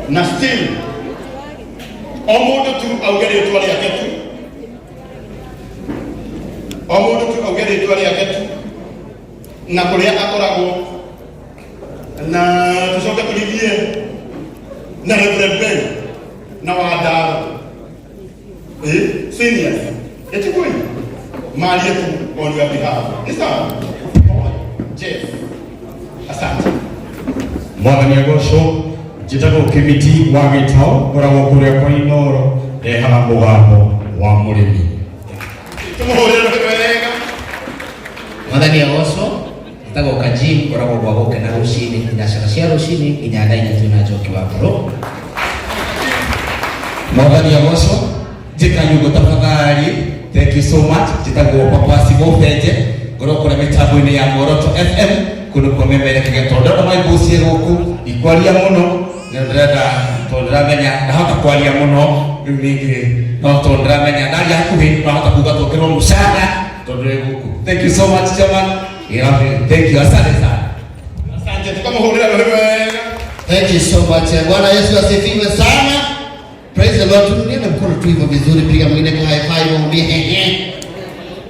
Na still o mũndũ tu auge rĩtwa rĩake tu, o mũndũ tu auge rĩtwa rĩake tu na kũrĩa akoragwo, na tũcoke tũrigie na Reverend Ben na Wandaro, seniors etigoi marie tu on your behalf. Ni sawa? Jeff, asante. Mwathani agocwo. Njĩtagwo Kĩmiti wa Gĩtao, ngoragwo kũrĩa kwa Inoro, ndehaga mũgambo wa mũrĩmi. Tumuhũrĩre rũhĩ wega. Mwathani agocwo. Njĩtagwo Kajim, ngoragwo gwa Gũkena rũcinĩ thinacara cia rũcinĩ nginya thaa 4 twĩna Njoki wa Ngoro. Mwathani agocwo. Njĩkanyugo tafadhali. Thank you so much. Njĩtagwo Papa Simo Benje, ngoragwo kũrĩa mĩtambo-inĩ ya Muoroto FM kũndũ kwa memerekagia, tondũ ndona maimbucie gũkũ ikwaria mũno nĩ ndĩrenda, tondũ ndĩramenya ndahota kwaria mũno rĩu ningĩ, no tondũ ndĩramenya ndaria hakuhĩ no hota kuga tuongererwo mũcara tondũ rĩ gũkũ. Thank you so much, chairman. Yeah, thank you, asante sana. Asante, tukamuhũrĩra rũhĩ wega. Thank you so much. Bwana Yesu asifiwe sana. Praise the Lord. Tununie mkono tu hivyo vizuri, piga mwingine kwa high five, mwambie hehe.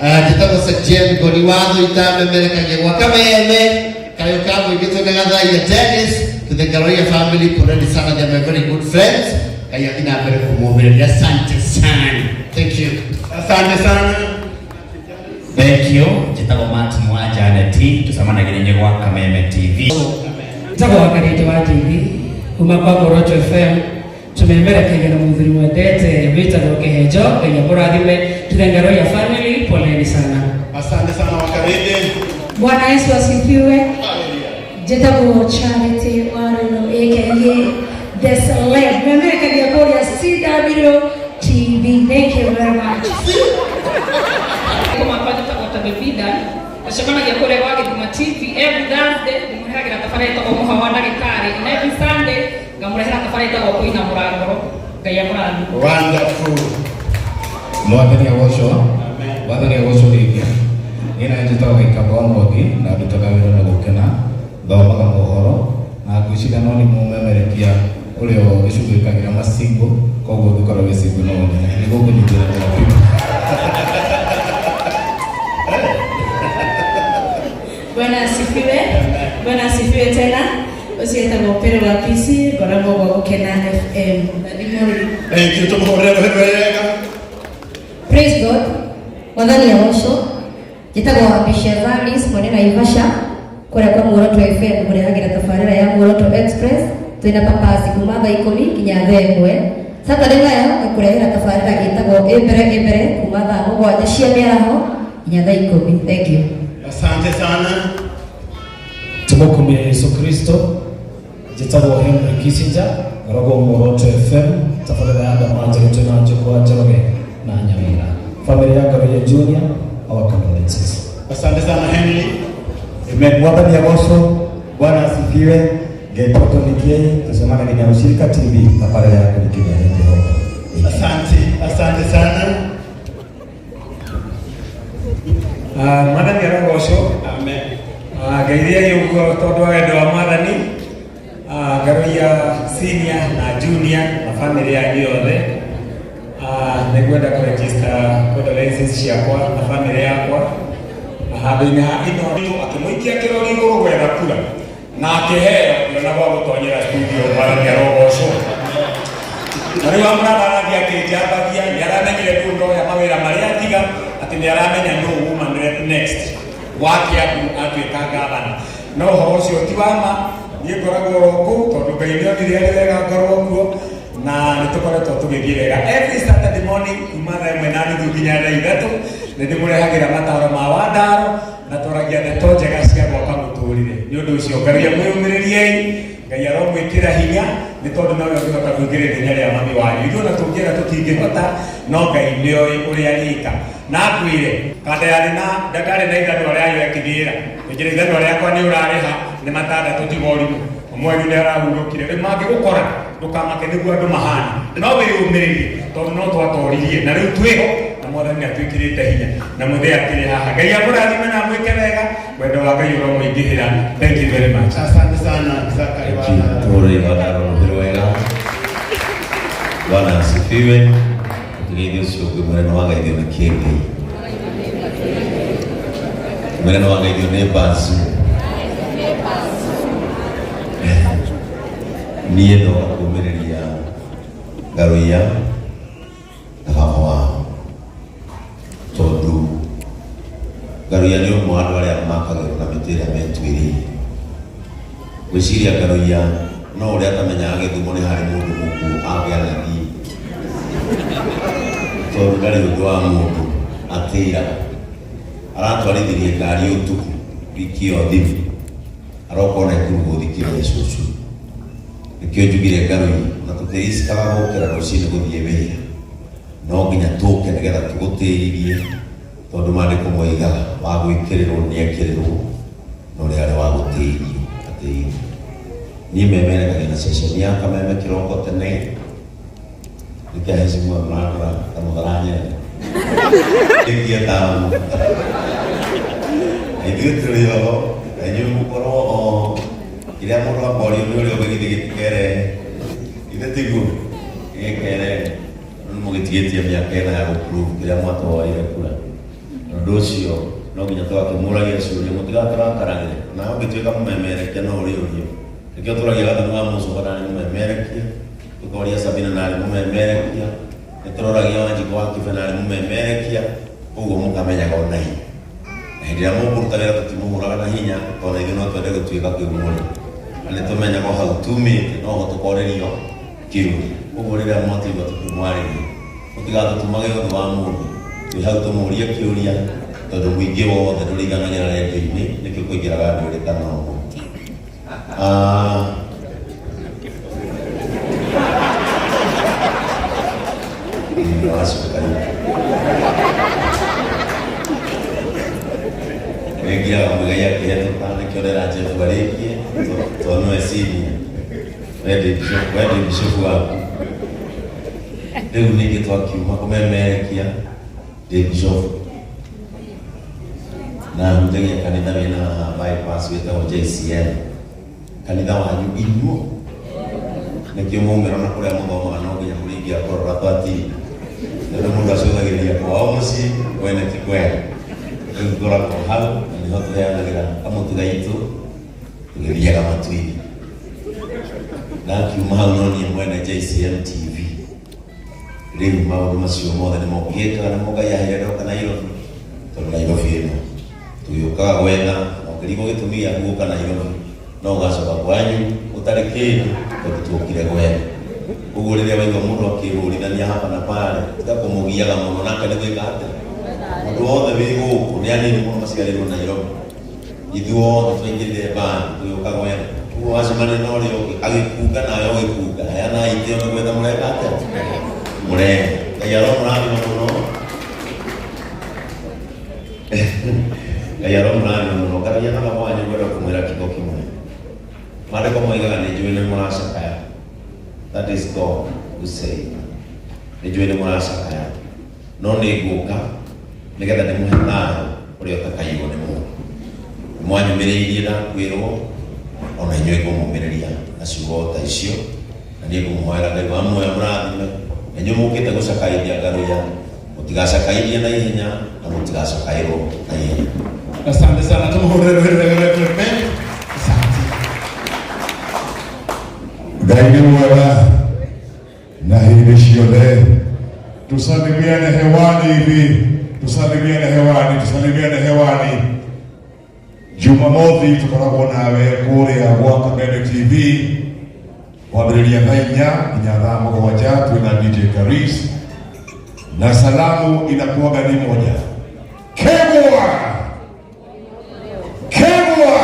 Njĩtagwo Jen Ngoni watho itamemerekagia gwa Kameme kayo ka mũingĩ twĩna Gathaia Dennis to the Ngaroia family, poleni sana, they are my very good friends. Ngai athiĩ na mbere kũmũmĩrĩria. Asante sana. Thank you. Asante sana. Thank you. Njĩtagwo Martin wa Janet, tũcemanagia inyuĩ gwa Kameme TV. Njĩtagwo Wakarĩte wa TV kuma kwa Muoroto FM, tumemerekagia na mũthuri mwendete wĩtagwo Kĩhenjo. Ngai akũrathime. To the Ngaroia family, poleni sana. Asante sana, Wakarĩndĩ. Bwana Yesu asifiwe. Hallelujah. Njĩtagwo Charity Waruno aka The Celeb. Memerekagia kũrĩa CW TV. Thank you very much. Kuma kwa njĩtagwo Tabebida, tũcemanagia kũrĩa gwa Gĩthima TV every Thursday, ndĩmũrehagĩra tabarĩra ĩtagwo Mũhwa wa Ndagĩtarĩ, and every Sunday ngamũrehera tabarĩra ĩtagwo Kũinamũra Ngoro. Ngai amũrathime. Wonderful. Mwathani agocwo. Mwathani agocwo rĩngĩ. Niĩ na njĩtagwo Gĩkamba wa Mwangi na ndutaga wĩra na Gũkena, thomaga mohoro na ngwĩciria no nĩ mũmemerekia ũrĩa ũgĩcugurĩkagĩra macingo, koguo ũngĩkorwo wĩ single no ũnyone nĩ gũkũnyitĩra biũ. Bwana asifiwe. Bwana asifiwe tena. Ũcio etagwo Pere wa PC, ngoragwo gwa Gũkena FM. Na nĩ mũrĩ. Thank you, tumuhũrĩre rũhĩ wega. Praise God. Mwathani agocwo. Njĩtagwo Abisha Alice mwene Naivasha kũrĩa kwa Muoroto FM, kũrehagĩra tabarĩra ya Muoroto Express twĩna papasi kuma thaa 10 nginya thaa 1. Saturday nayo ngakũrehera tabarĩra ĩtagwo Ĩmbere Ĩmbere kuma thaa 7 cia mĩaraho nginya thaa 10. Thank you. Asante sana. Tumukumie Yesu Kristo. Njĩtagwo Henry Kissinger, ngoragwo Muoroto FM, tabarĩra ya Adama Njerũ twĩna Njũkwa Njoroge na Nyawira. Family ya Ngaroia Junior, our condolences. Asante sana, Henry. Amen. Mwathani agocwo. Bwana asifiwe. Ngetwo Tony K, tucemanagia na Ushirika TV tabarĩra ya kũrikĩria nĩ Jehova. Asante, asante sana. Mwathani arogocwo. Amen. Ngeithiai ũguo tondũ wa wendo wa Mwathani. Ngaroia senior na junior na family yanyu yothe. Nĩngwenda kũregister condolences ciakwa na family yakwa na handũ-inĩ ha ino akĩmũikia kĩrogi igũrũ gwetha kura na akĩheo na gwa gũtonyera studio. Mwathani arogocwo. Na rĩu amũratha arathiĩ akĩnjambagia, nĩ aramenyire ndũ ndoya mawĩra marĩa tiga atĩ nĩ aramenya nũ woman rep next wa Kiambu atuĩka gavana, no ũhoro ũcio ti wa ma. Niĩ ngoragwo oro kũu tondũ Ngai nĩ onire arĩ wega ngorwo kuo, na nĩ tũkoretwo tũgĩthiĩ wega every Saturday morning kuma 1:30 nginya thaa 3. Nĩ ndĩmũrehagĩra mataro ma Wandaro na twaragia ndeto njega cia gwaka mũtũrĩre. Nĩ ũndũ ũcio Ngai amwĩyũmĩrĩriei, Ngai aromwĩkĩra hinya, nĩ tondũ nowe ũngĩhota kũingĩra ithenya rĩa mami wanyu. Ithuĩ ona tũngĩenda tũtingĩhota, no Ngai nĩoĩ ũrĩa arĩka. Na ngwĩre kanda yarĩ na ndarĩ na ithanwa rĩayo ĩkĩgĩra ĩnjĩra ithanwa rĩakwa nĩ ũrarĩha nĩ matandatũ, tiga ũrimũ mweri nĩ arahurũkire. Rĩu mangĩgũkora ndũkamake, nĩguo andũ mahana, no wĩyũmĩrĩrie tondũ no twatoririe na rĩu twĩho na Mwathani nĩ atwĩkĩrĩte hinya na mũthee akĩrĩ haha. Ngai amũrathime na amwĩke wega, wendo wa Ngai ũromũingĩhĩra. Thank you very much. Asante sana, Zakari wa Tũhũrĩre Wandaro rũhĩ wega. Bwana asifiwe. Tugeithie ũcio ũngĩ mwĩre nĩ wageithio nĩ kĩngei. Mwĩre nĩ wageithio nĩ Bazu. Niĩ ndoka kũmĩrĩria Ngaruiya na baba wao tondũ Ngaruiya nĩ ũmwe wa andũ arĩa makagĩrwo na mĩtĩ ĩrĩa metuĩrĩire. Ngwĩciria Ngaruiya no ũrĩa atamenyaga gĩthumo nĩ harĩ mũndũ mũkuũ angĩanathiĩ tondũ ndarĩ ũndũ wa mũndũ atĩraga. Aratwarithirie ngari ũtukũ wiki ĩyo thiru aroka ona ikuru gũthikĩrĩria cũcũ. Nĩkĩo njugire Ngaruiya na tũtiricikaga gũkĩra rũcinĩ gũthiĩ wĩra no nginya tũke nĩgetha tũgũtĩrithie tondũ maandĩko moigaga wa gwĩkĩrĩrwo nĩekĩrĩrwo na ũrĩa arĩ wa gũtĩithio atĩithio. Niĩ memerekagia na ceceni ya Kameme kĩroko tene nĩkĩo heshima mũrandora ta mũthara Nyerere ĩkie tamu na ithuĩ tũrĩ oho na inyuĩ mũkorwo o kĩrĩa mũndũ akorio nĩ ũrĩa ũngĩ githĩ gĩtikerehe ithe tiguo gĩkerehe no nĩ mũgĩtigĩtie mĩaka ĩna ya gũprove kĩrĩa mwatũhoeire kura. Na ũndũ ũcio no nginya tũgakĩmũragia ciũria mũtigatũrakaragĩre nawe ũngĩtuĩka mũmemerekia no ũrĩũrio nĩkĩo tũragia gathumu ga mũcũkwa narĩ mũmemerekia tũkoria Sabina narĩ mũmemerekia nĩtũroragia Wanjikũ wa Kibe narĩ mũmemerekia ũguo mũkamenyaga ona inyuĩ na hĩndĩ ĩrĩa mũkũruta wĩra tũtimũhũraga na hinya tondũ ithuĩ no twende gũtuĩka kĩgumo-rĩ na nĩtũmenyaga o hau tumĩte noho tũkorĩrio kĩũria ũguo rĩrĩa mwatũigua tũkĩmwarĩria mũtigatũtumage ũndũ wa mũndũ twĩ hau tũmũrie kĩũria tondũ mũingĩ wothe ndũrĩiganagĩra rendio-inĩ nĩkĩo kũingĩraga ndũrĩrĩ kana ũguo. Ah, wacoka nĩngiaga Muigai akĩhetũka nĩkĩo ndĩra Jeff arĩkie tondũ nĩwe senior we ndĩ bishop waku rĩu ningĩ twakiuma kũmemerekia ndĩ bishop na hunjagia kanitha wĩna haha bypass wĩtagwo JCM kanitha wanyu inyuo nĩkĩo mwaumĩra na kũrĩa mũthomaga no nginya mũrĩingia kũrora twatinda tondũ mũndũ acũthagĩrĩria kwao mũciĩ kwene ti kwega rĩu ngoragwo hau na nĩho tũheanagĩra kamũtu gaitũ tũgĩthiaga matu-inĩ ndakiuma hau no niĩ mwene JCM TV rĩu maũndũ macio mothe nĩ mokĩte na nĩmo Ngai aheire ndoka Nairobi tondũ Nairobi ĩno tũgĩũkaga gwetha na ũkĩrigwo gĩtũmi gĩaku gũka Nairobi no ũgacoka kwanyu ũtarĩ kĩndũ tondũ tuokire gwetha ũguo rĩrĩa waigua mũndũ akĩhũrithania hapa na pale tiga kũmũgiaga mũno nake nĩ gwĩka atĩa mũndũ wothe wĩ gũkũ nĩ anini mũno maciarĩirwo Nairobi ithuothe twaingĩrire mbani tũgĩũka gwetha ũguo wacemania na ũrĩa ũngĩ agĩkunga nawe ũgĩkunga heanai itĩo nĩ gwetha mũreka atĩa mũrehe Ngai aromũrathima mũno Ngai aromũrathima mũno ngaragia na baba wanyu ngwenda kũmwĩra kiugo kĩmwe maandĩko moigaga nĩ njũĩ nĩ mũracakaya that is God who say nĩ njũĩ nĩ mũracakaya no nĩ ngũka nĩgetha ndĩmũhe thayũ ũrĩa ũtakaiywo nĩ mũndũ mwanyumĩrĩirie ndakwĩrwo ona inyuĩ ngũmũmĩrĩria na ciugo ta icio na niĩ ngũmũhoera Ngai wa muoyo mũrathime na inyuĩ mũkĩte gũcakaithia Ngaruiya mũtigacakaithie na ihenya na mũtigacakaĩrwo na ihenya. Asante sana, tumuhurire rũhĩ rwega Reverend Ben. Asante. Ngai nĩ mwega na hĩndĩ ciothe. Tusalimiane hewani hivi, tusalimiane hewani, tusalimiane hewani. Jumamothi tukoragwo nawe kũrĩa gwa Kameme TV kwambĩrĩria thaa inya nginya thaa mũgwanja twĩna DJ Karis na salamu inakuwaga ni moja, Kegwa Kegwa.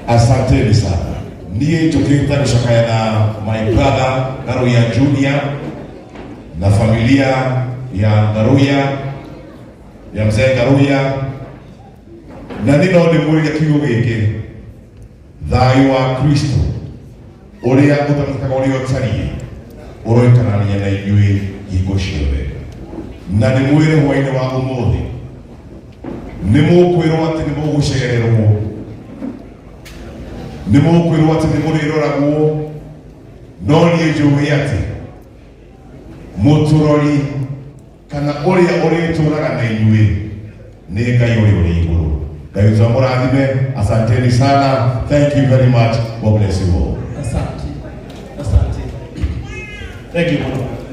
Asanteni sana. Niĩ njũkĩte gũcakaya na my brother Ngaruiya Junior na familia ya Ngaruiya ya mzee Ngaruiya na nĩ no ndĩmwĩre kiugo gĩkĩ thayũ wa Kristo ũrĩa ũtamenyekaga ũrĩa ũtariĩ ũroikarania na inyuĩ hingo ciothe na ndĩmwĩre hwainĩ wa ũmũthĩ nĩ mũkwĩrwo atĩ nĩ mũgũcererwo nĩ mũkwĩrwo atĩ nĩ mũrĩroragwo No niĩ njũĩ atĩ mũtũrori kana ũrĩa ũrĩtũraga na inyuĩ nĩ Ngai ũrĩa ũrĩ igũrũ. Ngai witũ amũrathime. Asanteni sana, thank you very much, God bless you all. Asante. Asante. Thank you mũno.